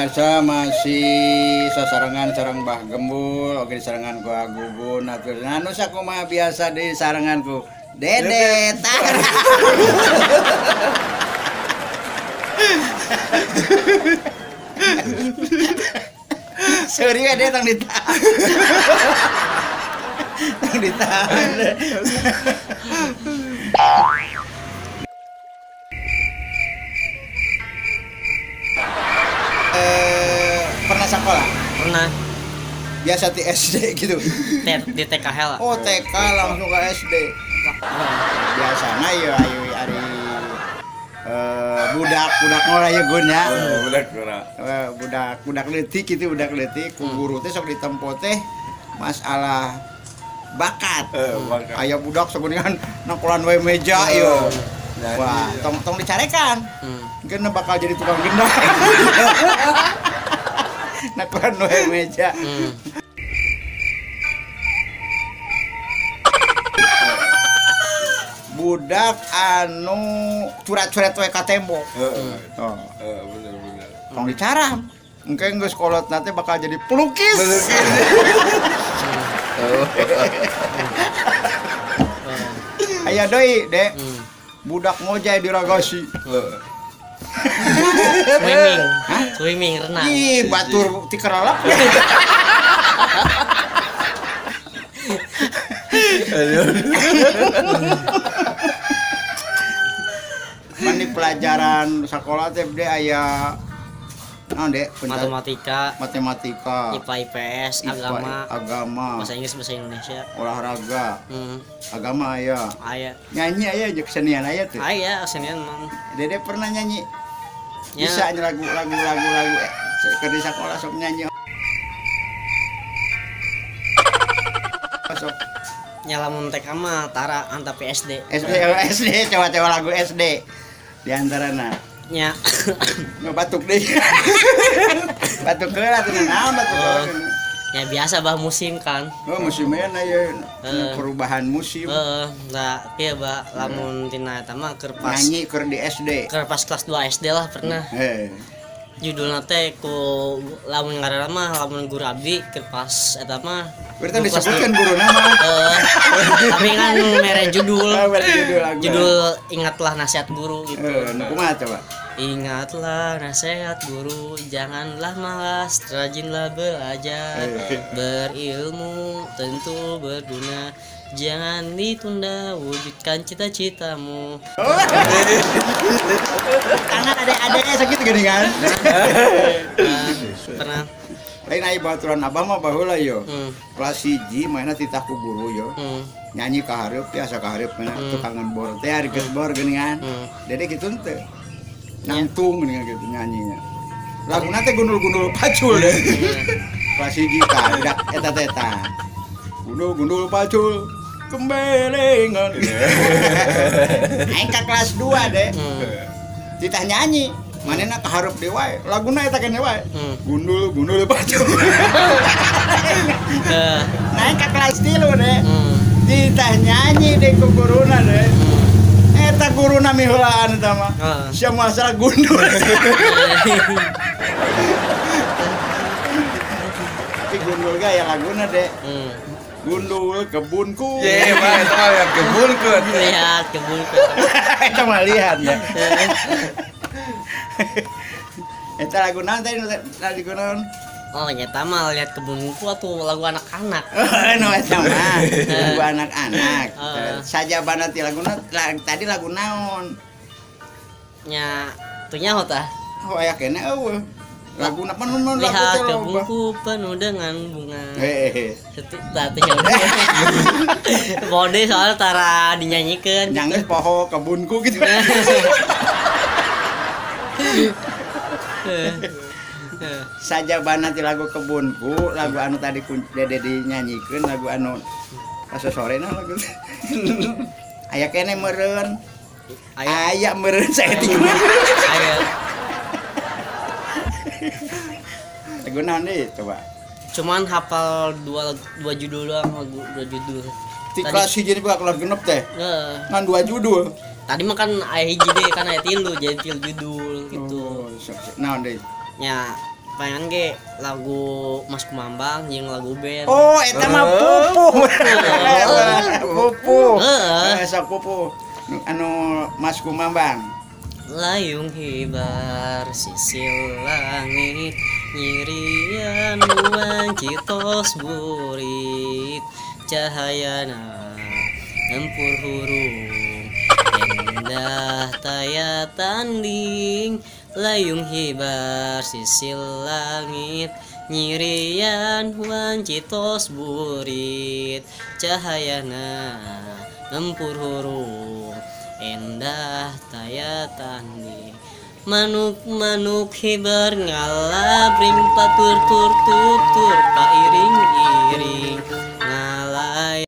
Pemirsa masih sasarengan sareng Mbah Gembul, oke disarengan ku Agugun atur. Anu sakumaha biasa di sarengan ku Dede Tara. Sorry ya tong ditahan. Tong ditahan. Pernah sekolah? Pernah. Biasa di SD gitu? Di TK lah. Oh TK langsung ke SD. Biasanya ya ayo ari budak ngora ya gun ya. Budak ngora. Budak leutik gitu, budak leutik ku guru teh sok ditempo teh masalah bakat. Bakat. Aya budak sakuningan nangkolan wae meja yo. Wah, tong dicarekan. Mungkin bakal jadi tukang gendang. Nangkolan wae meja. Budak anu curat-curet wae ka tembok. Heeh. Bener-bener. Tong dicaram. Engke geus kolot nanti bakal jadi pelukis. Pelukis. Aya deui, Dek. Budak ngojay diragasi. Swimming. Hah? Swimming, renang. Ih, batur ti keralap. Mani pelajaran sekolah teh de aya naon de? Matematika, matematika, IPA IPS, agama, agama, bahasa Inggris, bahasa Indonesia, olahraga, agama aya. Aya. Nyanyi aya jeung kesenian aya tuh. Aya kesenian mang. Dede pernah nyanyi? Ya. Bisa lagu keur di sekolah sok nyanyi. Sok nyalamun TK mah tara antap SD. SD coba-coba lagu SD. Di antarana. Nya. Nggak batuk deh. Batuk heula teh naon batuk heula. Ya biasa bah musim kan. Oh musimnya ya perubahan musim. Heeh, nah kieu bah lamun tina eta mah keur pas nyanyi keur di SD. Keur pas kelas 2 SD lah pernah. Heeh. Judulna teh ku lamun ngaranna mah lamun guru abdi keur pas eta mah. Berarti disebutkan guru nama. Tapi kan mere judul. Oh, mere judul lagu. Judul Ingatlah Nasihat Guru gitu. Nu kumaha coba? Ingatlah nasihat guru, janganlah malas, rajinlah belajar, berilmu tentu berguna, jangan ditunda, wujudkan cita-citamu. Tangan adek-adeknya sakit gini kan? Pernah. Lain aya baturan abah mah baheula yo. Kelas 1 mainna titah ku guru yo. Nyanyi ka hareup biasa ka hareup mah tukangan bor teh ari geus bor geuningan. Dede kitu henteu. Nangtung geuningan gitu nyanyinya. Laguna teh gundul-gundul pacul deh. Kelas 1 tah budak eta teh tah. Gundul-gundul pacul kembelengan. Aing ka kelas 2 deh. Titah nyanyi. Manena kaharep deui wae, laguna eta keneh wae. Gundul-gundul pacul. Naik ka kelas 3 deh. Ditah nyanyi deh ku guruna deh. Eta guruna miheulaan eta mah. Sia masalah gundul. Tapi gundul ge aya laguna deh. Gundul kebunku. Ye, mah eta mah lihat kebunku. Lihat kebunku. Eta mah lihat ya. Eta lagu naon tadi lagu naon? Oh, nyata mah lihat kebunku atau lagu anak-anak. Oh, no eta mah lagu anak-anak. Sajabana ti lagu tadi lagu naon? Nya teu nyaho tah. Oh, aya keneh eueuh. Lagu napa nun lagu lihat teh loba. Kebunku penuh dengan bunga. Hehehe. Tah teu nyaho. Bode soalnya tara dinyanyikeun. Nyanggeus poho kebunku gitu. Sajabana ti lagu kebunku, lagu anu tadi Dede dinyanyikeun, lagu anu pas sore nah lagu. Aya keneh meureun. Aya meureun saeutik. Aya. Lagu naon deui coba? Cuman hafal dua judul doang, lagu dua judul. Ti kelas 1 jadi kelas genep teh. Heeh. Ngan dua judul. Tadi mah kan aya hiji deui kan aya tilu jadi tilu judul gitu. Oh, naon deui? Nya Palingan ge lagu Mas Kumambang jeung lagu band. Oh, eta mah pupuh. Pupuh. Heeh. Sok pupuh. Anu Mas Kumambang. Layung hibar sisil langit nyirian wanci tos burit cahayana nempur hurung endah taya tanding layung hibar sisil langit nyirian wanci tos burit cahayana nempur hurung endah taya tanding manuk-manuk hibar ngalabring patur tur tutur pairing-iring